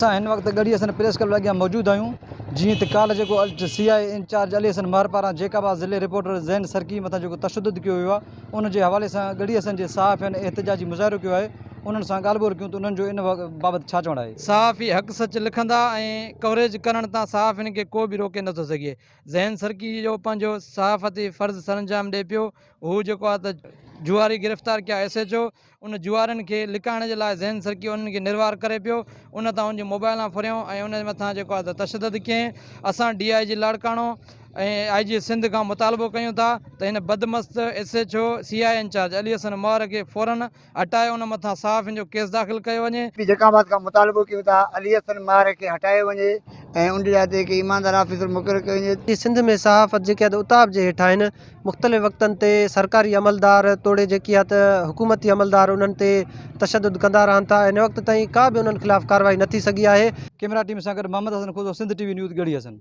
اسان هن وقت ڳڙهي حسن پريس ڪلب اڳيان موجود آهيون جيئن ته ڪالهه جيڪو سي I A incharge Ali Hassan Mahar پاران جيڪب آباد ضلعي رپورٽر ذهن سرڪي مٿان جيڪو تشدد ڪيو ويو آهي ان جي حوالي سان ڳڙهي حسن جي صحافين احتجاجي مظاهرو ڪيو آهي انهن سان ڳالهه ٻولهه ڪيون ته انهن جو ان بابت ڇا چوڻ آهي. صحافي حق سچ لکندا ۽ ڪوريج ڪرڻ تان صحافين کي ڪو به روڪي نٿو سگهي ذهن سرڪي جو پنهنجو صحافتي فرض سرانجام ڏئي پيو هو جيڪو آهي ته جواري گرفتار ڪيا ايس ايڇ او ان جوارين کي لڪائڻ جي لاء ذهن سرڪي انهن کي نروار ڪري پيو، ان تان ان جي موبائلان ڦريائون ۽ ان مٿان جيڪو آهي ته تشدد ڪيائين. اسان ڊي I جي لاڙڪاڻو ۽ آء جي سنڌ کان مطالبو ڪيون ٿا ته هن بدمست S H O C I incharge Ali Hassan Mahar کي فورن هٽائي ان مٿان صحافين جو ڪيس داخل ڪيو وڃي. پي جيڪب آباد کان مطالبو ڪيون ٿا علي حسن مهر کي هٽايو وڃي ۽ ان جي جاء تي هڪ ايماندار آفيسر مقرر ڪيو وڃي. سنڌ ۾ صحافت جيڪي آهي ته اتاب جي هيٺ آهن مختلف وقتن تي سرڪاري عملدار توڙي جيڪي آ ته حڪومتي عملدار انهن تي تشدد ڪندا رهن ٿا هن وقت تائين ڪا به انهن خلاف ڪارروائي نه ٿي سگهي آهي. ڪيمرا ٽيم سان گڏ Muhammad Hassan Khoso Sindh T V news Garhi Hassan.